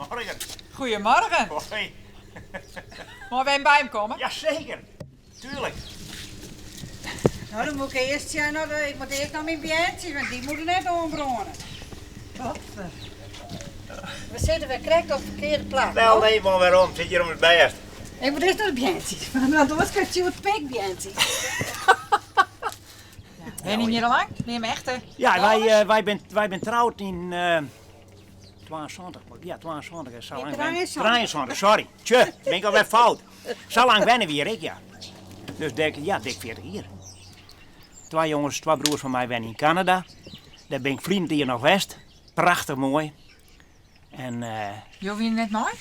Goedemorgen. Goedemorgen. Hoi. Meie we even by him komme? Jaseker. Tuurlijk. No, dan moet ik earst sjen, no, ik moat earst noch myn beantsjes, want dy moatte net oanbrâne. Godver. We sitte wer krekt op it ferkearde plak. Wel nee, mar wêrom? Sit hjir om it bêst. Ik moat earst nei de beantsjes, want oars krijst stjoerd pikbeantsjes. Wenje jim hjir al lang? Binne jim echte Ja, wy, Kollumers? eh, wy bin, wy bin troud yn eh 72, ja, 72 is sa lang. 73. 73, sorry. Tsje, bin ik alwer fout. Sa lang wenne we hjir ek, ja. Dus dik, ja, dik 40 jier. Twa jonges, twa broers fan my wenne yn Kanada. Dêr bin ik ferline jier noch west. Prachtich moai. En, eh, Jo wiene net mei?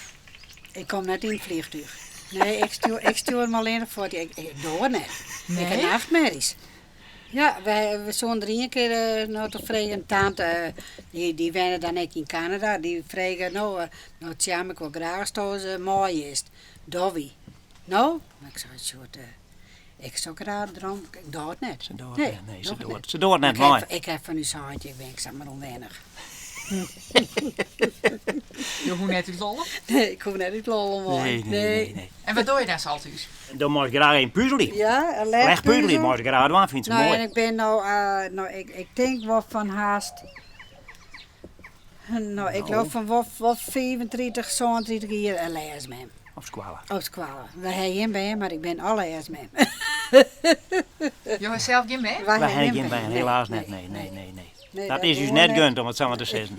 Ik kom net yn it fleantúch. Nee, ik stjoer, ik stjoer him allinnich fuort. Ik, ik doar net. Nee? Ik ha nachtmerries. Ja, wy, we soene der ien kear eh, no te fregen, tante, eh, dy, dy wenne dan ek yn Kanada, dy frege, no, eh, no Tjam, ik wol graach asto ris mei giest. Dogge wy. No? Ik sei, Sjoerd, ik soe graach derom, ik doar it net. Se doar Nee, net, nee, se doch it doar, net. se doar net Ik ha, mei. ik ha fan ús heitje, ik bin ek samar ûnwennich. Jo hoege net út Lollum? Nee, ik hoech net út Lollum wei. Nee, nee, nee, nee. En wat dogge je dan sa al thús? Dan mei ik graach even puzelje. Ja, in Lêchpuzelje lêchpuzel. mei ik graach dwaan, fynt se No, moai. en ik bin no, no, ik, ik tink wol fan hast, no, ik leau fan wol, wol 35, 37 jier in lêsmem. Op skoalle. Op skoalle. Wy ha gjin bern, mar ik bin al lêsmem. Jo ha sels gjin bern? Wy Wy ha ha gjin gjin bern, bern, nee, helaas net, nee, nee, nee, nee, nee. Nee, Dat dat is ús woe net net. gund, om it sa mar te sizzen.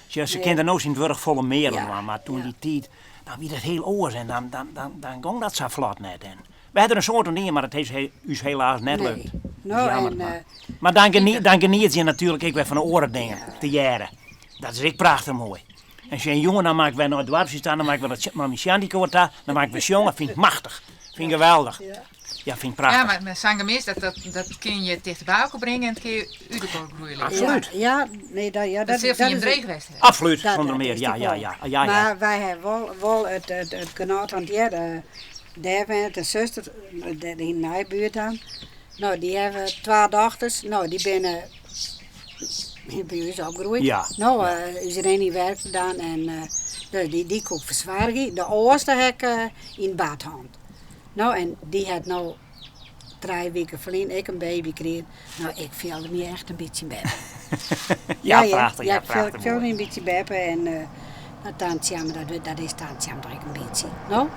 Sjoch, se Nee. kin der no syn wurk folle mear oan Ja, dwaan, mar toen ja. dy tiid, dan wie dat hiel oars en dan, dan, dan, dan gong dat sa flot net. En we ha der in soad oan dien, mar it is he, ús helaas net Nee. lukt. No, Jammer, en, mar. eh, Maar dan, genie, dan geniet je natuerlik ek wer fan de oare dingen tegearre. Dat is ek prachtich moai. En sjen jongen, dan moat ik wer nei it doarpshûs ta, dan moat ik wer wat mei myn shantykoar ta, dan moat ik wer sjonge, fyn ik machtich. Fyn ik geweldich. Ja, fyn ik Ja, prachtich. mar, mar sa'n gemis, dat, dat, dat kin je tichteby elkoar bringe en it kin je út elkoar groeie litte. Absoluut. Ja, ja, nee, dat, ja, Dat dat, sil foar dat jim is dreech west hawwe. Absoluut, Dat, sûnder dat mear. is Ja, toch ja, wol. ja, ja, ja. Mar wy ha wol, wol it, it, it genot, want ja, dêr wennet in suster, yn de neibuert dan. No, dy hawwe twa dochters. No, dy binne by ús opgroeid. Ja. No, ús Reni werkte dan en dus dy, dy koe ik fersoargje. De âldste ha ik yn bad hân. No, en dy hat no trije wike ferlyn ek in baby krigen. No, ik fielde my echt in bytsje beppe. Ja, ja, prachtich, ja, ja, ik fiel, ik prachtich fielde my moai. in bytsje beppe en no, tante Tjam, dat, dat is tante Tjam toch ek in bytsje, no?